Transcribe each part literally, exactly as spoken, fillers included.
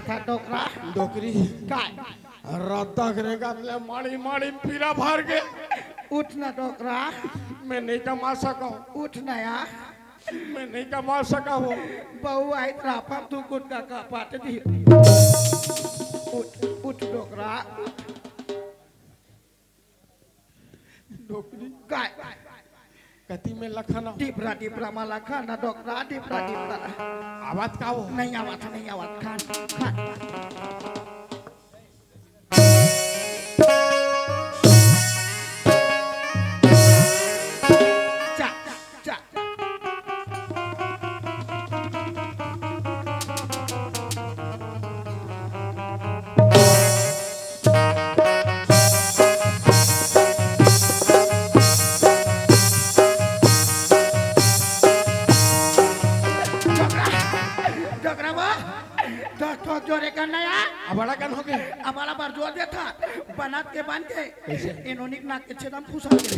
था डोकरा। डोकरी। काय? रद्दा के रेंगत ले माड़ी माड़ी पीरा भर गे। उठ ना डोकरा। मैं नहीं कमा सकव। उठ ना या। मैं नहीं कमा सकव। बहू आई त रापा तू गुटका का पाट दी। उठ, उठ डोकरा। डोकरी। काय? कति में लखन? डिपरा, डिपरा मा लखन, डोकरा, डिपरा, डिपरा। आवत का वो? नहीं आवत, नहीं आवत, खान, खान। चा, चा। डोकरा, डोकरा बा, दस ठोक जोरे कर नया। अब बड़ा कन हो गए। अब बड़ा बार जोर देता, बनत के बन के। कैसे? इन्होंने नाक के छेदम फुसा के।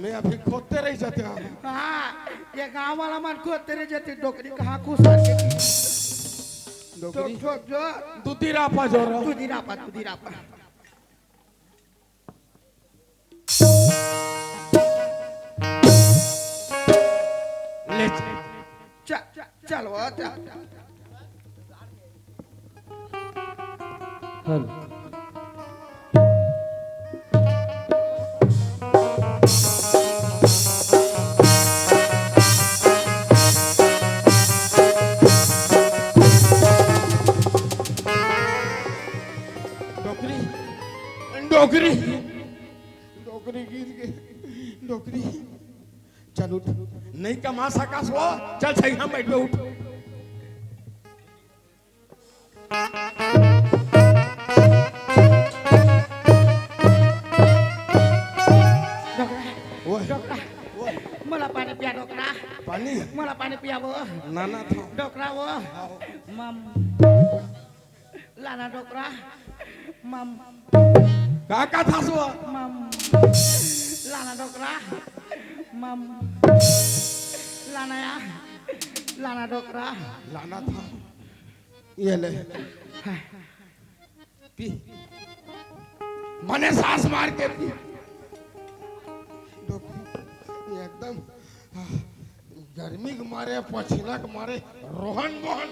मैं अभी खोदते रह जाते हैं। हाँ, ये गांव वाला मन खोदते रह जाते, डोकरी कहाँ खुश करके। डोकरी। ठोक, ठोक, जो। दूधी रापा जो रहा। दूधी रापा, दूधी रापा। ले चल। च-, च-, चल वो, चल। हेलो। डोकरी, डोकरी, डोकरी गिर गे, डोकरी। चल उठ, नहीं कमा सकस वो, चल सही हम बैठ उठ। डोकरा, ओए, डोकरा, ओए। मोला पानी पिया डोकरा। पानी? मोला पानी पिया वो। ना, ना था। डोकरा वो। आओ। मम। लाना डोकरा। मम। का, का था सो? मम। लाना डोकरा। मम। लाना या। लाना डोकरा। लाना था। ये ले। हाँ। पी। मने सांस मार के पी। डोकरी, ये एकदम, आह, गर्मी के मारे, पसीना के मारे, रोहन मोहन।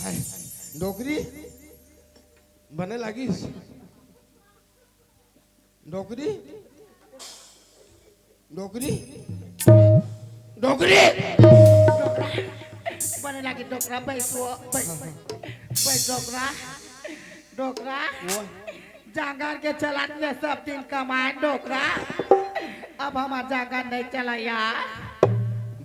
हाय, डोकरी, बने लागिस। डोकरी? डोकरी? डोकरी? डोकरा। बने लागे डोकरा, बैठ वो, बैठ, बैठ, बैठ डोकरा। डोकरा। वो? जांगर के चलत में सब दिन कमाए डोकरा। अब हमार जांगर नहीं चला यार।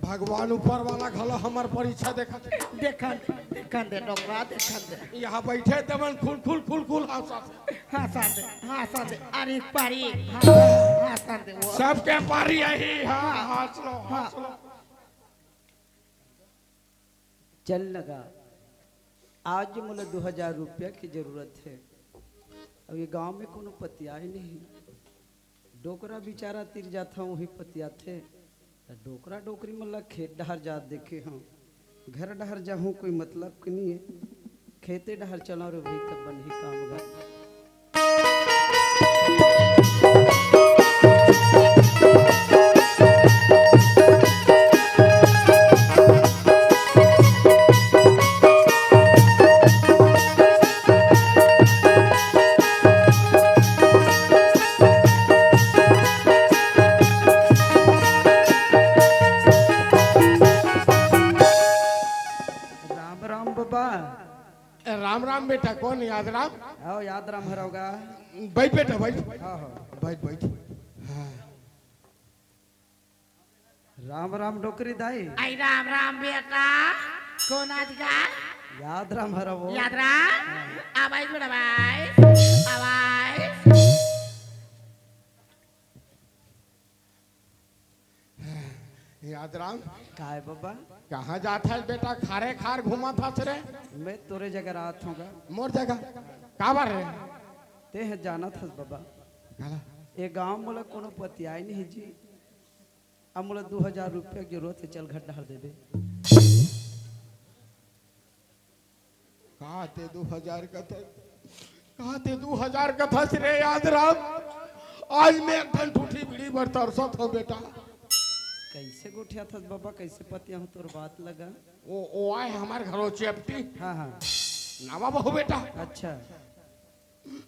भगवान ऊपर वाला घलो हमार परीक्षा देखत हे। देखन दे, देखन दे डोकरा, देखन दे। यहाँ बैठे तेमन खुल, खुल, खुल, खुल हंसत हे। हंसा दे, हंसा दे, अरे पारी, हंसा दे वो। सबके पारी यही, हाँ, हाँ, हंस लो, हाँ। हंस लो। चल लगा, आज मोला दो हजार रुपया के जरूरत हे। अब ये गांव में कोनो पतियाए नहीं। डोकरा बिचारा तीर जाथंव, वही पतियाथे। त डोकरा डोकरी मन ला खेत डहर जात देखे हंव। घर डहर जाहूं, कोई मतलब के नइ हे। खेते डहर चलंव रे भई, तब बनही काम गा। राम राम बबा। ए, राम राम बेटा, कोन याद राम? आओ, याद राम हरव गा। बैठ बेटा, बैठ। हाँ, हाँ। बैठ, बैठ। हाँ। राम राम डोकरी दाई। आई राम राम बेटा, कोन आज गा? याद राम हरव वो। याद राम? हाँ। आवाज बड़ा भाई, आवाज। याद राम। काय बबा? कहाँ जात हस बेटा? खारे खार घूमत हस रे। मैं तोरे जगह रहत हंव गा। मोर जगह? काबर रे? तें ह जानत हस बबा। काला? ए गांव मोला कोनो पतियाए नहीं जी। अब मोला दू हजार रुपया के जरूरत हे, चल घट डार देबे। कहा ते दू हजार कथस, कहा ते दू हजार कथस रे याद राम। आज मैं एक ठन ठूठी बीड़ी बर तरसत हों बेटा। कैसे गोठियाथस बाबा, कैसे पतियाहूं तोर बात लगा। ओ, ओ आय हमर घरो चेपटी। हाँ, हाँ। नवा बहू बेटा। अच्छा।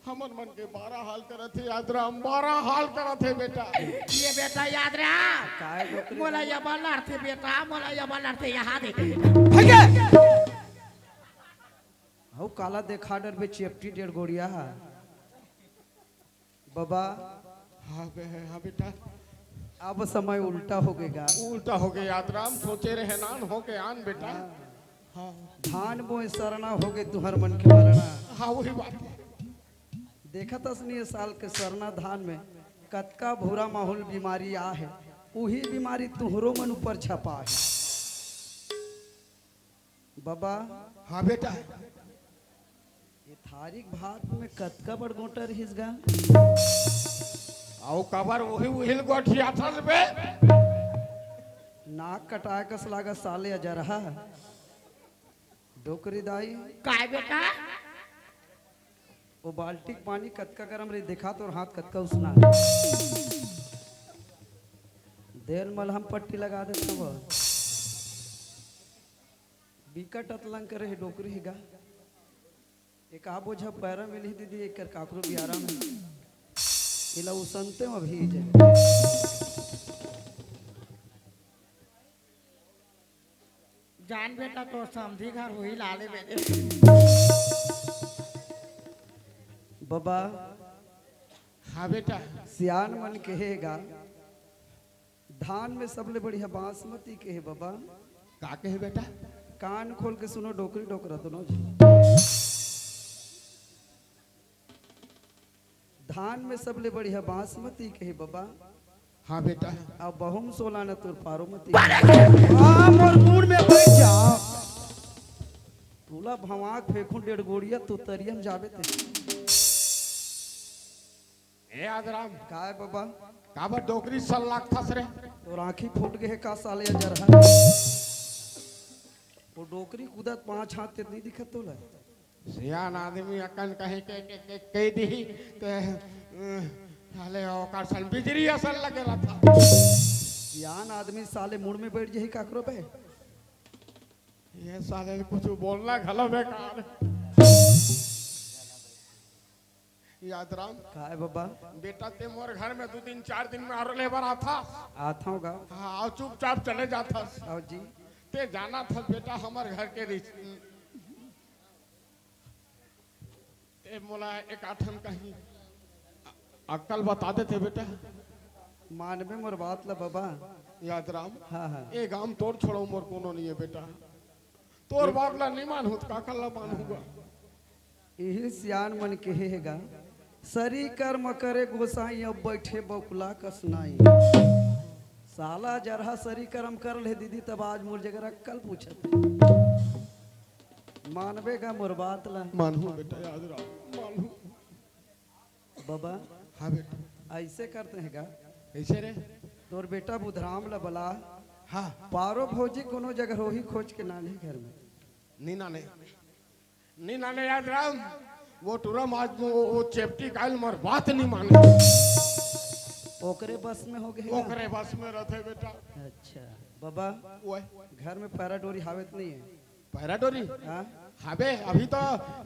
हमर मन के बारा हाल करत हे याद राम, बारा हाल करत हे बेटा। ये बेटा याद राम। काय डोकरी मोला बाबा? ये बार लड़थे बेटा, मोला ये बार लड़थे, यहाँ देख। भैया! हऊ काला देखा डरबे चेपटी डेढ़ गोड़िया हा। बाबा। हाँ बे-, हाँ बेटा। अब समय उल्टा हो गे गा। उल्टा हो गे याद राम, सोचे रहे नान हो के आन बेटा। हाँ। हाँ। धान बोए सरना हो गे तुहर मन के मरना। हाँ, वही बात हे। देखत हस नहीं साल के सरना धान में कतका भूरा माहौल बीमारी आ हे, उही बीमारी तुहरो मन ऊपर छपा हे। बाबा। हाँ बेटा। ये थारी के भात में कतका बड़ गोटा रहिस गा? अउ काबर उही उहिल गोठियाथस बे? नाक कटाए कस लागा साले अजरहा। डोकरी दाई। काय बेटा? वो बाल्टी के पानी कतका गरम रही, देखा तोर हाथ कतका उसना हे। देल मलहम पट्टी लगा देत हव। बिकट अतलंग करे हे डोकरी हे गा। एक आ बोझा पैरा मिलही दीदी, एकर काकरो बियारा में। एला उसनते म भी जाए। जान बेटा, तोर समधी घर होही लाले बेटे। बाबा। हाँ बेटा। सियान मन कहे गा, धान में सबले बढ़िया बासमती कहे बाबा। का कहे बेटा? कान खोल के सुनो, डोकरी डोकरा दोनों झन। धान में सबले बढ़िया बासमती कहे बाबा। हाँ बेटा। अब बहुम सोला न तोर पारोमती। आ, मोर मूड में बैठ जा। तोला भवाक फेंकूं डेढ़ गोड़िया, तू तरियम जाबे ते। ए आदराम। काय बाबा? काबर डोकरी सन लागथस रे? तोर आँखी फूट गे हे का साले अजरहा? वो डोकरी कूदत पाँच हाथ के नहीं दिखत तोला? सियान आदमी अकन कहीं के, के, के, कह दिही ते, अ, साले ओकर सन बिजरी असन लगे रहता। सियान आदमी साले मुड़ में बैठ जाही काकरो पे। ये साले ने कुछ बोलना घलो बेकार। याद राम। काय बाबा? बेटा ते मोर घर में दू दिन चार दिन में आरो लेबर आथस। आथव गा। हाँ, अउ चुपचाप चले जाथस। आओ जी। ते जाना था बेटा हमर घर के रिस-, ते मोला एक आठन कहीं अ-, अक्कल बता देते बेटा। मानबे मोर बात ला बाबा। याद राम। हाँ, हाँ। ए गाम तोर छोड़ो मोर कोनो नहीं है बेटा। तोर बात ला नहीं मानहूँ त काकर ला मानहूँ गा। इही सियान मन कहे हे गा, सरी कर्म करे गोसाई, अब बैठे बकुला कस नाई। साला जरहा सरी कर्म कर ले दीदी, तब आज मोर जगह अक्कल पूछत हे। मानबे गा मोर बात ला। मानहूँ बेटा, याद राम, मानहूँ। बाबा, हाँ बेटा। ऐसे करते हैं गा? कैसे रे? तोर बेटा बुधराम ला बला। हाँ। पारो भौजी कोनो जगह होही खोज के नानी घर में। नी नाने। नी नाने याद राम। वो टूरा माज वो, वो चेपटी काल मोर बात नी माने। ओकरे बस में हो गए ना? ओकरे बस में रहते बेटा। अच्छा। बाबा, ओए। घर में पैरा डोरी हावे त नहीं है? पैरा डोरी? हाँ। हाबे, अभी तो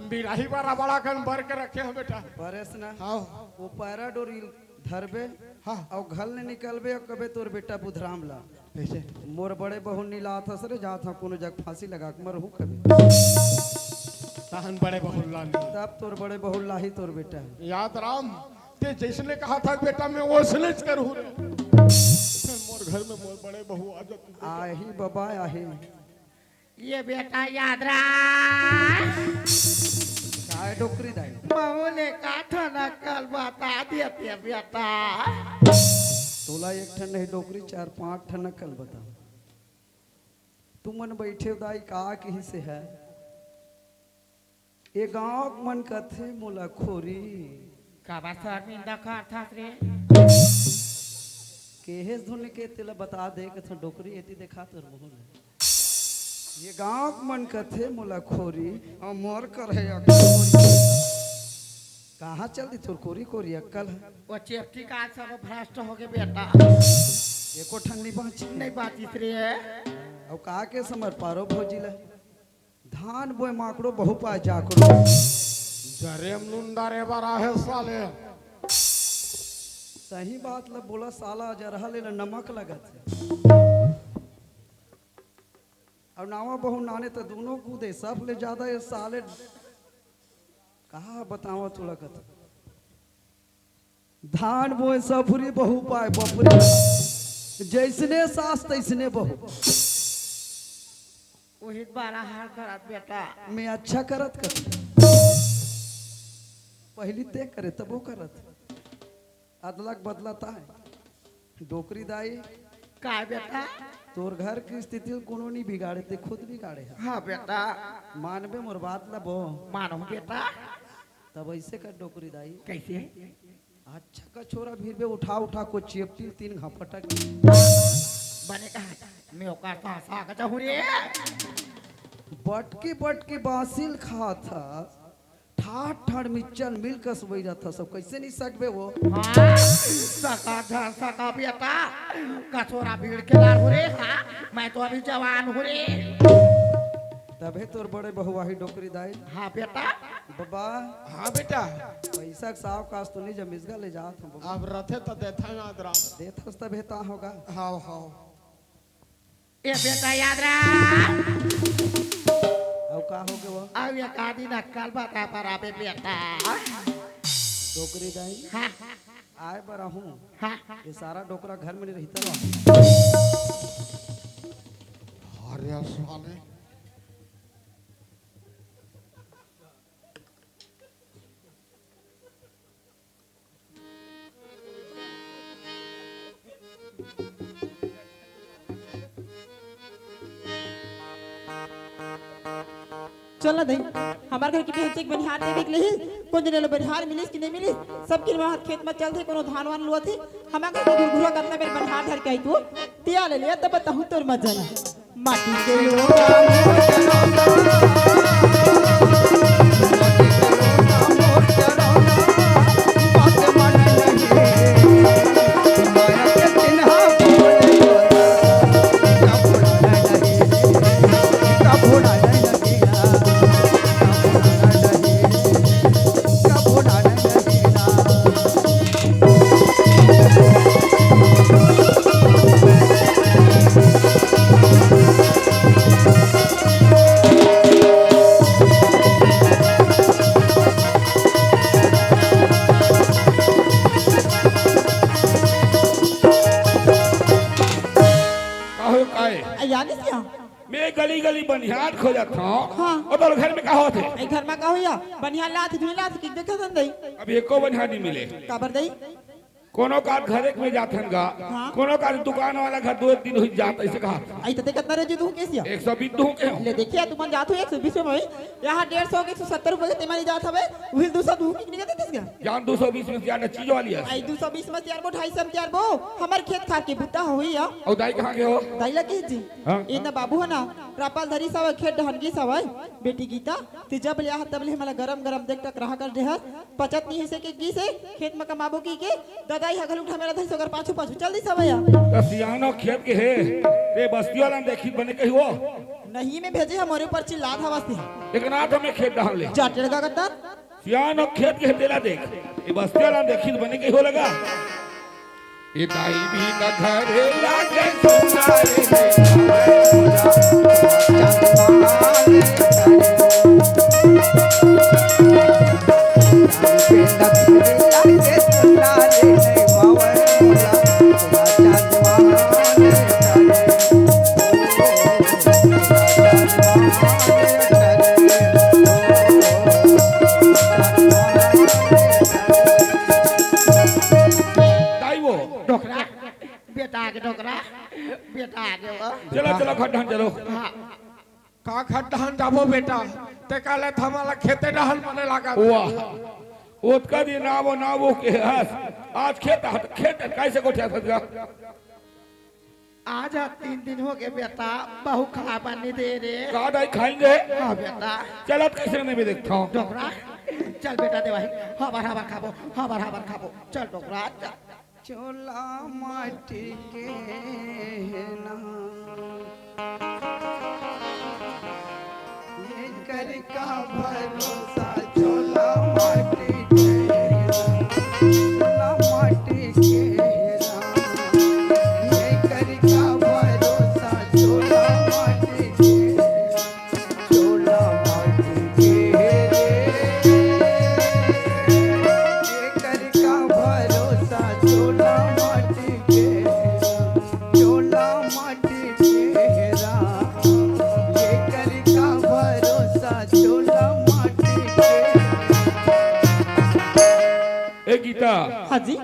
बिराही बारा बड़ा कन बर के रखे हो बेटा। परेश ना। हाँ। वो पैरा डोरी धरबे। हाँ। अउ घर ले निकलबे अउ कबे तोर बेटा बुधराम ला। कैसे? मोर बड़े बहू नीला आथस रे, जात हाँ कोनो जग फांसी लगा के मरहूँ कबे। तहन बड़े बहू ला नी। तब तोर बड़े बहू लाही तोर बेटा। याद राम, ते जैसने कहा था बेटा, मैं वैसने च करूँ रे। मोर घर में मोर बड़े बहू आ जाती। आही बाबा, आही। ये बेटा याद रहा। काय डोकरी दाई? महू ले का ठन अकल बता देते बेटा। तोला एक ठन नहीं डोकरी, चार पांच ठन अकल बता। तुमन बैठे दाई का कही से है? ए गांव के मन कथे मोला खोरी। काबर शर्मिंदा करथस रे? केहेस धुन के तेला बता दे, कथों डोकरी एती देखा तोर मुंह ल। ये गांव के मन कथे मोला खोरी, अउ मोर कर हे अक्कल। कहाँ चल दी तोर कोरी कोरी अक्कल ह? वो चेपटी का सब भ्रष्ट हो गए बेटा। एको ठन नहीं बाँची। नहीं बाँचिस रे। अउ का के समर पारो भौजी ल? धान बोए माकड़ो, बहू पाए जाकड़ो। जरेम नुंदा रे बरा हे साले। सही बात ल बोला साला, जरहा ले ल नमक लगत हे। अउ नावा बहू नाने त दूनों कूदे, सब ले ज्यादा ये साले। कहा बतावा तोला कथा। धान बोए सफुरी, बहू पाए बफुरी। जैसने सास तैसने बहू। वही बारा हाल करत बेटा। मैं अच्छा करत कर। पहली ते करे तबो करत। अदलक बदला ताय। डोकरी दाई। का बेटा? तोर घर की स्थिति ल कोनो नहीं बिगाड़े, ते खुद बिगाड़े ह। हाँ बेटा। मानबे मोर बात ल बो। मानहूँ बेटा। तब ऐसे कर डोकरी दाई। कैसे? अच्छा का छोरा भीड़ बे उठा उठा को चेपटी तीन घपटक। बने कहा, मैं ओकर सास आ गया हूँ रे। बटकी बटकी बासिल खात ह। ठाठ ठाठ मिच्चन मिल कस बई जात ह, सब कैसे नहीं सकबे वो? हाँ, सका झन सका बेटा, कछोरा भीड़ के लार हो रे, हाँ, मैं तो अभी जवान हूँ रे। तभे तोर बड़े बहुआही डोकरी दाई। हाँ बेटा। बबा। हाँ बेटा। पैसा के साव कास तो नहीं जमिसगा ले जात हूँ बबा। अब रथे तो देथा याद राम। देथस तभे ता होगा। हाँ, हाँ। ए बेटा याद रख। अउ का हो गे वो? अउ एक आदि नक्कल बता पर आबे बेटा। डोकरी दाई। हाँ। आए बर आहूँ। हाँ। ये सारा डोकरा घर में नहीं रहता रहा। अरे साले। चल ना दई, हमार घर के बिहाव एक बनिहार देवे के लेही, कोन जने ला बनिहार मिलिस कि नहीं मिलिस, सब किरवा हाथ खेत में चलथे, कोनो धान वान लुवथे, हमार घर के घुरघुरा कतना बेर बनिहार धर के आई तू, तिया ले ले, तब बताहूँ तोर मजा ला। माटी के लोटा काहे, काहे? आ, याद है क्या? मैं गली गली बनिहार खोजत हूँ। हाँ। और तोर घर में का होत हे? ए घर में का होया? बनिहार लात, धुई लात, कि देखत हन दई। अब एको बनिहार नहीं मिले। काबर दई? कोनो का घरे में जात हन गा, हाँ। कोनो का दुकान वाला घर दो एक दिन हुई जात, ऐसे कहा। आई तो देखत ना रे जी, तू कैसिया? एक सौ बीस तू के हो। ले देखिया, तुमन जात हो एक सौ बीस में, यहाँ डेढ़ सौ के एक सौ सत्तर रुपये के तेमा नहीं जात हवे, वही दो सौ तू की निकल देते क्या? जान दो सौ बीस में ज्यादा चीज वाली है। आई दो सौ बीस में तियारबो, ढाई सौ में तियारबो, हमार खेत खार के बुता होई या। और दाई कहाँ के हो? दाई लगे जी। हाँ। इतना बाबू है ना, रापाल धरी सवय, खेत डहन गिस हवय, बेटी गीता, ते जब ले आहा तब ले हमला गरम गरम देख टक रहा कर देहस, पचत नहीं है से के गिस हे, खेत में कमाबो की के, ददाई हा घलुक ढमेला धरी सो कर पाछू पाछू चल दिस हवय। त सियानो खेत के हे, ते बस्ती वाला ने देखी बने कही वो। नहीं में भेजे हा मोरे ऊपर चिल्लात हवस ते। एक रात हमें खेत डहन ले। जा टेड़गा गद्दा। सियान अउ खेत के तेला देख, ये बस्ती वाला देखी त बने के हो लगा। ये दाई भी न घरे लागे सुनारे रे। दाई वो। डोकरा, बेटा आगे डोकरा, बेटा आगे वो। चलो, चलो, खड्डा में चलो। हाँ। का खड्डा में जाबो बेटा? ते काले थमाला खेते डहल मने लागा। वाह। ओतका दिन नाव नाव के हस, आज खेत हट, खेत हट, कैसे गोठिया था? आज ह तीन दिन हो गे बेटा, बहू खाए बर नइ दे रे। का दाई खाएंगे? हाँ बेटा। चलत कैसे नहीं भी देखता हूँ। डोकरा, चल बेटा देवाही, हबर हबर खाबो, हबर हबर खाबो। चल डोकरा, चल। चोला माटी के हे ना, एकर का भरोसा, चोला माटी के हे ना, चोला माटी के हे ना, एकर का भरोसा, चोला माटी के हे ना। चोला माटी के रे, एकर का भरोसा, चोला माटी के, चोला माटी के रा, एकर का भरोसा, चोला माटी के। ए गीता, हाँ जी।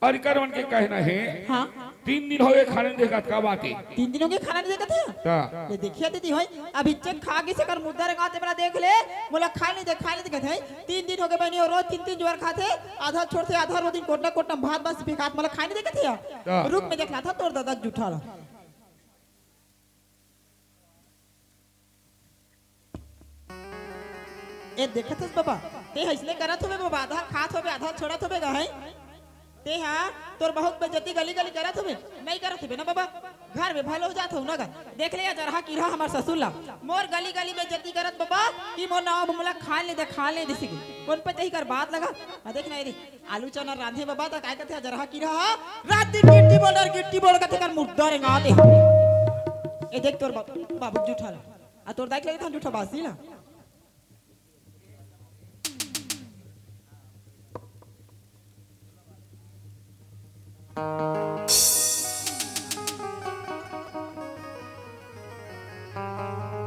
अउ एकर मन के कहना हे, हाँ। तीन दिन हो गे खाना नइ देखत का बात हे? तीन दिन हो गे खाना नइ देखत हे? हाँ। ये देखिए दीदी होई, अभी चेक खा गिस हे, एकर मुद्दा रेंगात हे, मोला देख ले, मोला खाए नइ दे, खाए नइ दे कहत हे। तीन दिन हो गे बहिनी, रोज तीन तीन जुवार खाथे, आधा छोड़थे, आधा रोज दिन कोटना कोटना भात बस फेंकात, मोला खाए नइ दे कहत हे। हाँ। रुक, मैं देखना था तोर दादा जूठा ला। ए, देखत हस बबा, ते ह अइसने करत होबे बबा, आधा खात होबे, आधा छोड़त होबे गा, हैं? ते ह तोर बहुत बेइज्जती गली गली करत होबे, नइ करत होबे ना बबा, घर में भलो हो जात हो ना गा। देख ले, अजरहा किरहा हमर ससुर ला, मोर गली गली बेइज्जती करत बबा, कि मोर नाव मोला खान ले दे, खान ले दे सिगे। कोन पे तही कर बात लगा? आ देख ना, ए दे, आलू चना रांधे बबा, त काय कथे, अजरहा किरहा, रात दिन गिट्टी बोल्डर, गिट्टी बोल्डर कथे, कर मुर्दा रेंगात हे। ए देख तोर बा-, बाबू जूठा ला। आ तोर दाई के लगे थान जूठा बासी ला।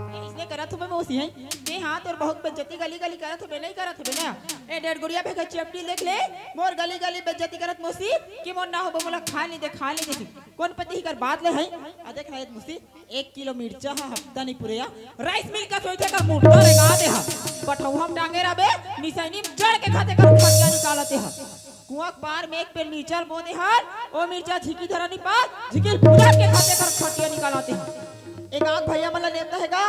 अइसने करत होबे मौसी, हैं? ते हाँ, तोर बहुत बेइज्जती गली गली करत होबे, नइ करत होबे ना? ए डेढ़ गुड़िया भे के चेपटी देख ले, मोर गली गली बेइज्जती करत मौसी, कि मोर ना होबे, मोला खान ले दे, खान ले दे। कोन पति ही कर बात ले, हैं? आ देख ना, ए मौसी, एक किलो मिर्चा ह हफ्ता नइ पुरे या। राइस मिल का सोचथे का मुर्दा रेंगा दे हा। बटौहा म टांगे रहबे, निसैनी म जड़ के खाते कर खटिया निकालते हा। कुआं के पार में एक पेड़ मिर्चा ल बो दे हन, ओ मिर्चा झिकी धरा नइ पा, झिकी ल बुझा के खाते कर खटिया निकालते हा। एक आंख भैया मन ल नेवता हे गा,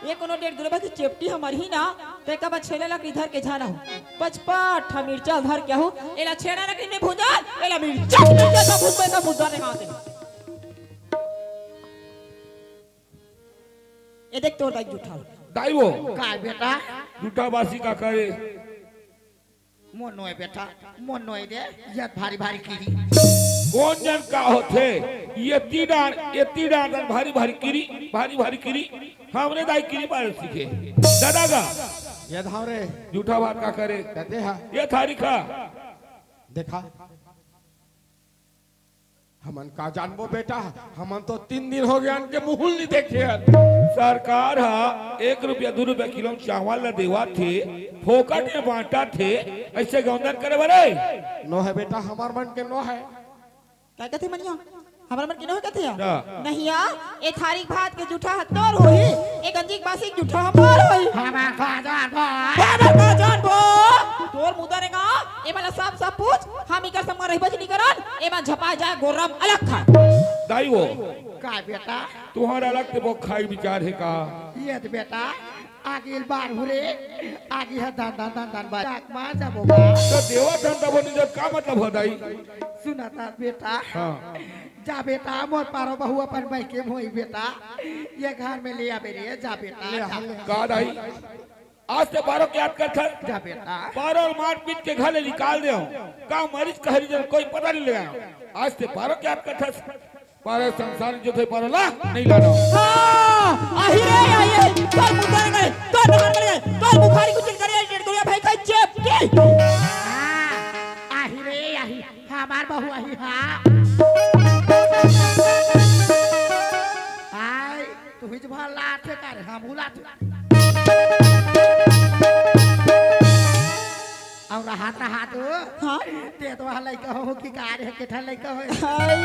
ये कोनो डेढ़ गुरबा के चेपटी ह मरही ना, ते का बा छेना लकड़ी धर के झन आहू। पचपट ठा मिर्चा ल धर के आहू, एला छेना लकड़ी में भूंजा, एला मिर्चा, मिर्चा का भूंजा, एला मुर्दा रेंगा दे। ए देख तोर दाई जूठा। दाई वो। का बेटा? जूठा बासी का करे? मोर नोय बेटा, मोर नोय दे, यत भारी भारी किरी। कोन जन का होथे? ये तीन डार, ये तीन डार भारी भारी किरी, भारी भारी किरी। हमरे दाई किरी पारे सीखे। दादा गा। ये धाव रे। जूठा बात का करे? कहते हा। ये थारी खा। देखा। हमन का जानबो बेटा, हमन तो तीन दिन हो गे अन के मुहुल नइ देखे हन। सरकार ह एक रुपया, दू रुपया किलो चावल ल देवत हे, फोकट में बांटत हे, अइसे गौंदन करे बरे? नो हे बेटा, हमर मन के नो हे। का कथे मनिया? हमर मन के नो हे कथे या? ना। नहीं या, ए थारी भात के जूठा ह तोर होही, ए गंजी के बासी के जूठा ह मोर होही। हमर का जानबो? हमर का जानबो? तोर मुदा रे गा, ए मन ल सब, सब पूछ, हम इकर संग म रहिबे च नइ करन, ए मन झपा जाए गोरम अलग खा। दाई वो। का बेटा? तुंहर अलग ते बोक खाई विचार हे का? ये त बेटा, आगी ल बार हुरे, आगी ह दन दन दन दन बा। डाक मार जाबो बा। त देवा धन तबो निजत का मतलब हो दाई? सुना त बेटा। हाँ। जा बेटा, मोर पारो बहू अपन बइके मोई बेटा। ये घर में ले आबे रे, जा बेटा, ले जा। आ, ले। का दाई? आज ते पारो के याद करथस? जा बेटा। पारो ल मार पीट के घर ले निकाल दे हूँ। का मरीज कहरी जन कोई पता नइ लगाय हूँ। आज ते पारो के याद करथस? पारो संसार जो थे पारो ला, नइ लाना। हाँ, आही रे, आही रे। तोर मुंह कर गए, तोर नहर कर गए, तोर बुखारी कुछ कर गए, डेढ़ गोलियां भाई खाई चेप के। हाँ, आही रे, आही। हमार बहू आही, हाँ। आय। तुहिच भर लाथे का रे, हमहू लाथे। अउ रहत, रहत ओ, हाँ? ते तो वहाँ लइका हो कि का रे, के ठन लइका हो? हाय,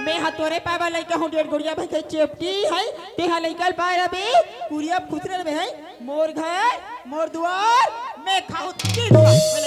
मैं हा तोरे पाय बर लइका हूँ, डेढ़ गोड़िया भाई के चेपटी है, ते हा लइका ल पाय रबे, कुरिया खुसरे रबे है, मोर घर, मोर दुआर, मैं खाहूँ तीन बार, मैं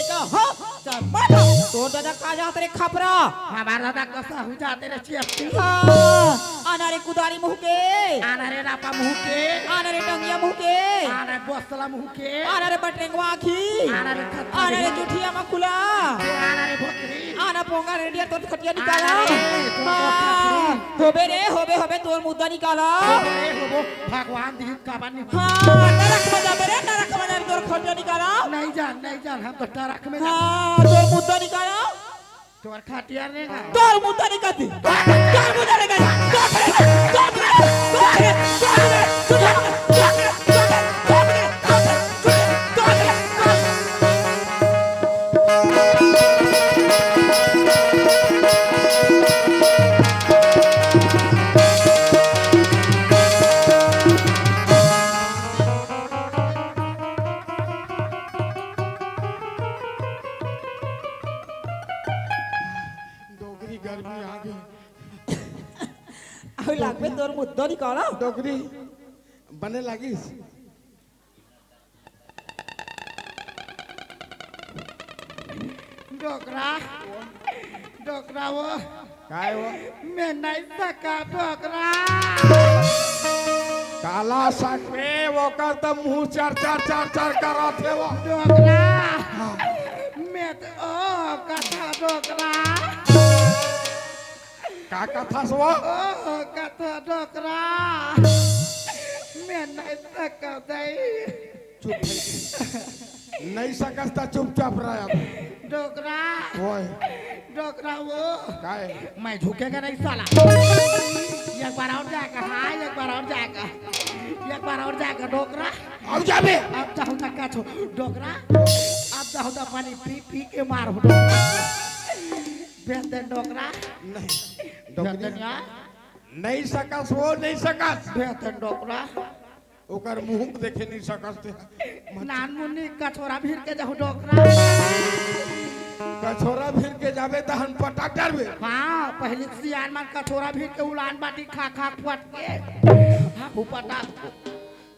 तेरे खपरा। हमार दादा कसा हो जाते रे चियप्पी। हाँ, आना रे कुदारी मुँह के। आना रे रापा मुँह के। आना रे टंगिया मुँह के। आना रे बसला मुँह के। आना रे बटरेंगवा आँखी। आना रे खत्ता आना रे रे। जुठिया मखुला। आना रे भोकरी। आना पोंगा रेडिया तोर खटिया निकाला। आना रे, तोर हाँ, खपरी। होबे रे, होबे, होबे, तोर मुद्दा निकाला। होबे रे, होबो, भगवान दी काबा नहीं। हाँ, नरक में जाबे रे, नरक में जाबे, तोर खटिया निकाला। नहीं जान, नहीं जान, हम तो नरक में जाबे। हाँ, तोर मुद्दा निकाला। तोर खटिया रे ना। तोर मुद्दा निकालती। तोर मुद्दा निकालती। डोकरी गर्मी आ गे। अउ लागबे तोर मुद्दा निकाला। डोकरी बने लागिस। डोकरा, डोकरा वो। काय वो? मैं नहीं सका डोकरा। काला सकरे, ओकर त मुंह चर चर चर चर करत हे वो। डोकरा, हाँ। मैं तो ओ कथा डोकरा। का कथस वो? ओ कथा डोकरा। मैं नहीं सकत हई। चुप भाई। नहीं सकस त चुपचाप रह अब। डोकरा। ओए। डोकरा वो। काय? मैं झुकेगा नहीं साला। एक बार और जाएगा, हाँ, एक बार और जाएगा। एक बार और जाएगा, डोकरा। अब जाबे। अब जाहूँ ना काछो, डोकरा। अब जाहूँ ना पानी पी, पी के मार हो, डोकरा। भेज दे, डोकरा। नहीं। भेज दे डोकरी। यार। नहीं सकस वो, नहीं सकस। भेज दे, डोकरा। ओकर मुंह देखे नहीं सकस ते। नान मुन्नी कछोरा भीर के जाहू डोकरा। कछोरा भीर के जाबे त हम पटक डरबे। हाँ, पहली सियान मन कछोरा भीर के उलान बाटी खा खा फट के। हाँ, वो पटक।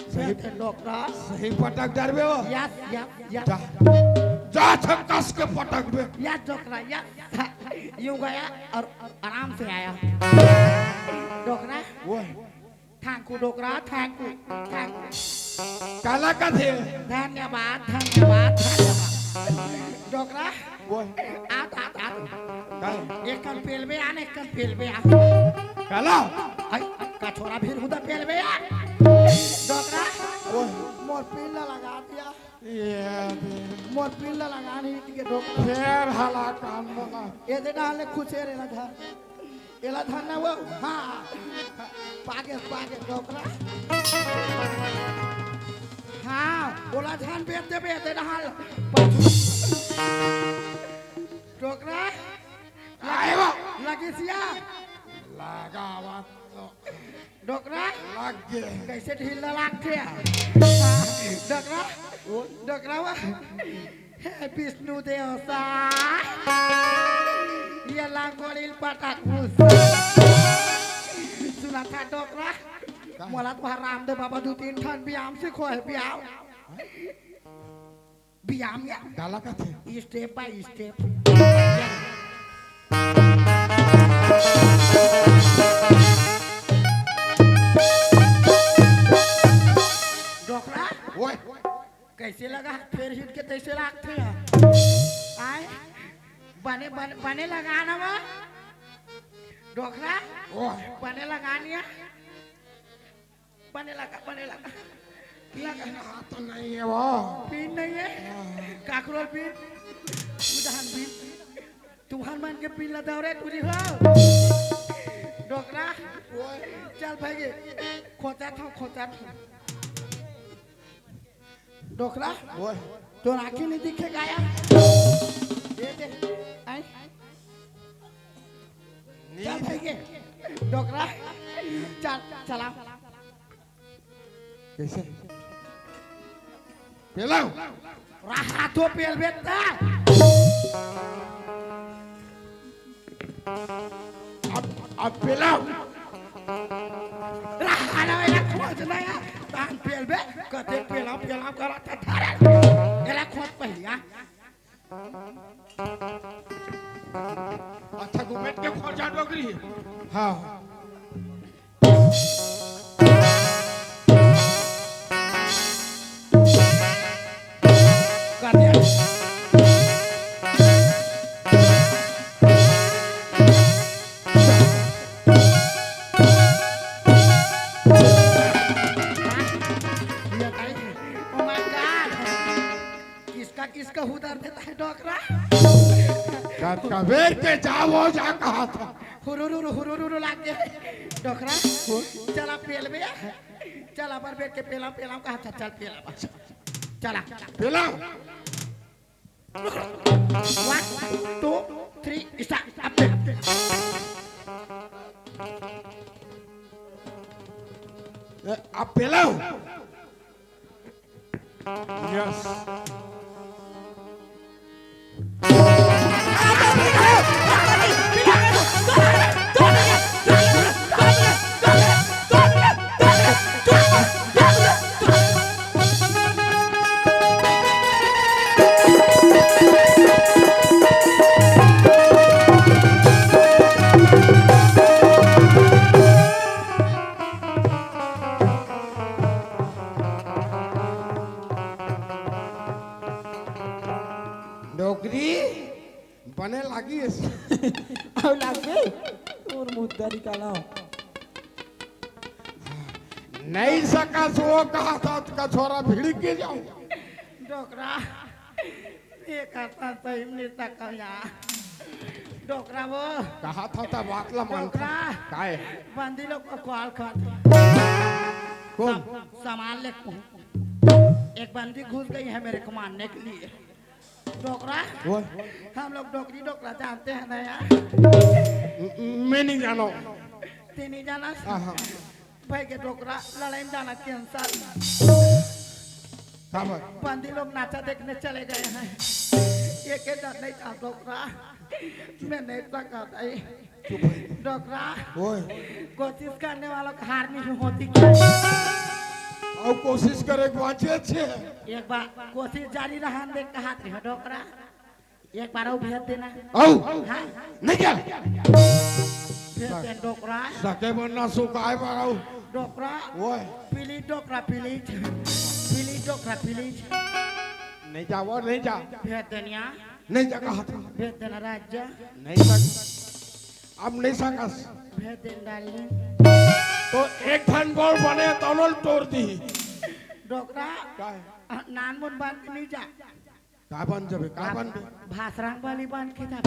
सही। डोकरा। सही पटक डरबे वो। Yes, yes, yes. जा। जा, छक्कस के पटक बे। यस, डोकरा, यस। यूं गया और आराम से आया। डोकरा। वो। Thank you डोकरा, thank you, thank you। काला कथे? धन्यवाद, धन्यवाद, धन्यवाद। डोकरा, वो। आत, आत, आत। का? एक कन पेलबे आन, एक कन पेलबे आन। काला? आई, कछोरा भीर हुदा पेलबे आन। डोकरा, वो। मोर पीला लगा दिया। ये दे। मोर पीला लगा नहीं दिए डोकरा। फेर हला कान बोला। ये दे डाले खुशे रे ना घर। एला धन ना वो, हाँ। पागे, पागे, डोकरा। हाँ, ओला धन बेच देबे, ते डहाल। डोकरा। आए वो। लगिसिया। लगावत तो। डोकरा। लग गे। कैसे ढील लागथे? डोकरा। वो। डोकरा वो। हे विष्णु देव सा, ये लांगोड़िल पटाक भूसा। सुना था डोकरा, का? मोला तुम्हार रामदेव बाबा दू तीन ठन व्यायाम सिखो है, व्यायाम। व्यायाम या? काला कथे? Step by step। डोकरा? ओए। कैसे लगा? फेर हिट के तैसे लागथे यार। आए? बने, बने, बने लगा ना वो? डोकरा? ओए। बने लगा निया? बने लगा, बने लगा। लगा। पीला तो नहीं है वो। पीन नहीं है? हाँ। काकरोल पीन? उदाहरण पीन? तुहर मन के पीला दौरे तुझी हो? डोकरा? ओए। चल भाई, खोचा था, खोचा था। डोकरा, ओए। तोर आँखी नहीं दिखे का यार? ये दे, आई। नहीं चल दे। भाई के। डोकरा, चल, चला। कैसे? पेलाओ। रहा तो पेल बेटा। अब, अब पेलाओ। रहा ना, एला खोज ना यार। तान पेल बे, कते पेलाओ, पेलाओ करत हे, धरे। एला खोज पहिया। अच्छा, घूमेट के खोर जा डोकरी। हाँ। कर दिया। ये भाई, oh my God। किसका किसका हुदर देता है डोकरा? का-, कबेर के जाओ जा कहा था। हुरुरुरु, हुरुरुरु लाग गया है। डोकरा, चला पेल बे। चला पर बैठ के पेला, पेला कहा था, चल पेला बस। चला। पेला। One, two, three, start. अब पेल। ए, अब पेला। Yes। डोकरी बने लागिस। अउ लागबे? तोर मुद्दा निकालो। नहीं सकस वो कहा था, उसका छोरा भिड़क के जाओ। डोकरा, ये करता सही नहीं सकल यार। डोकरा वो। कहा था, था बात ला मान। डोकरा। काय? बंदी लोग को कॉल कर। कौन? सम-, सामान ले। एक बंदी घुस गई है मेरे को मारने के लिए। डोकरा, वो? हम लोग डोकरी डोकरा जानते हैं ना यार। म-, मैं नहीं जानो। ते नहीं जाना? हाँ, हाँ। भाई के डोकरा लड़ाई में जाना कैंसर। हाँ भाई। बंदी लोग नाचा देखने चले गए हैं। ये के जान नहीं था डोकरा। मैं नहीं सकता भाई। चुप है। डोकरा, ओए। कोशिश करने वालों की हार नहीं होती क्या? अउ कोशिश करे के बाँचे अच्छे है। एक बार कोशिश जारी रहन दे, कहा थे डोकरा। एक बार अउ भेज देना। अउ? हाँ। नहीं क्या? भेज दे डोकरा। सके बनना सुखाए पर अउ। डोकरा। ओए। Please डोकरा, please। Please डोकरा, please। नहीं जा, वो नहीं जा। भेज देनिया। नहीं जा, कहा था। भेज देना राजा। नहीं जा। अब नहीं सकस। भेज दे डार्लिंग। तो एक ठन गोड़ बने तौनल तोड़ दी। डोकरा। का है? अ, नान मुन बन के नहीं जा। का बन जबे? का बन बे? भासरांग वाली बन के जा।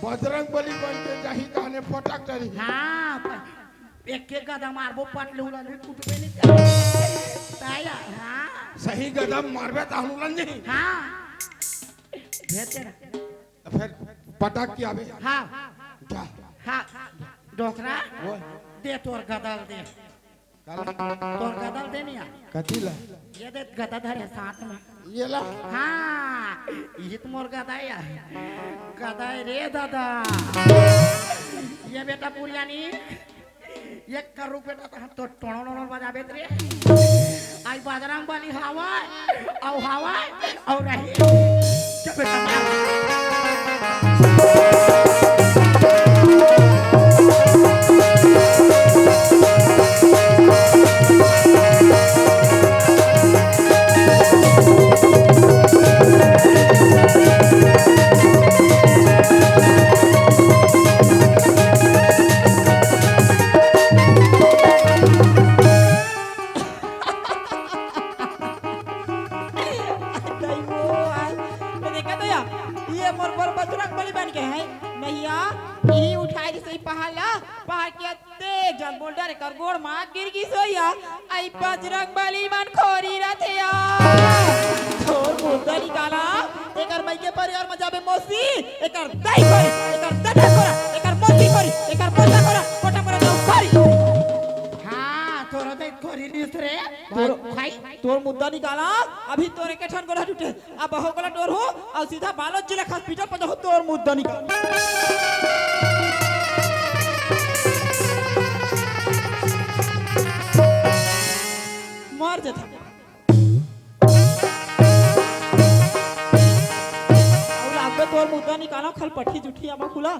बजरंग बली बन के जाही कहने पटक डरी। हाँ, प-, एक एक गदा मारबो पट ले उला नहीं टूटबे नहीं करे। ताया, हाँ। सही गदा मारबे ताहन उलन नहीं। हाँ। भेज दे ना। फिर पटक के आवे। हाँ। जा। हाँ, डोकरा, वो? दे तोर गदल दे। काला? तोर गदल दे नहीं आ। कथी ला? ये दे गदा धरे साथ में। ये ला? हाँ, ये तो मोर गदा है। गदा है रे दादा। ये बेटा पुरियानी, एक करोड़ रुपया तो हम तो टोनो टोनो बजाबे रे। आई बजरंग बली हवय, अउ हवय, अउ रही। जब बेटा दई वो आय। तो देखा तो या, ये मोर बर बजरंग बली बन के है। नैया, यही उठाई दिस पहाड़ ला, पहाड़ के तेज जल बोल डरे कर गोड़ मा गिर गिस होया। आई बजरंग बली मन खोरी रथे या। छोर मुद्दा निकाला, एकर मई के परिवार में जाबे मौसी, एकर दाई खोरी, एकर ददा खोरा, एकर मौसी खोरी, एकर पोता खोरा, पोता खोरा तो खोरी। हाँ, तोरो दाई खोरी निस रे। तोर, भाई, भाई। तोर मुद्दा निकाला, अभी तोर एक ठन गोड़ा टूटे। अब हो गोड़ा टोर हो, अउ सीधा बालोद जिला के हॉस्पिटल पर जाहू तोर मुद्दा निकाल। मर जथा। अउ लागबे तोर मुद्दा निकाला, खल पट्ठी जुठी आमा खुला।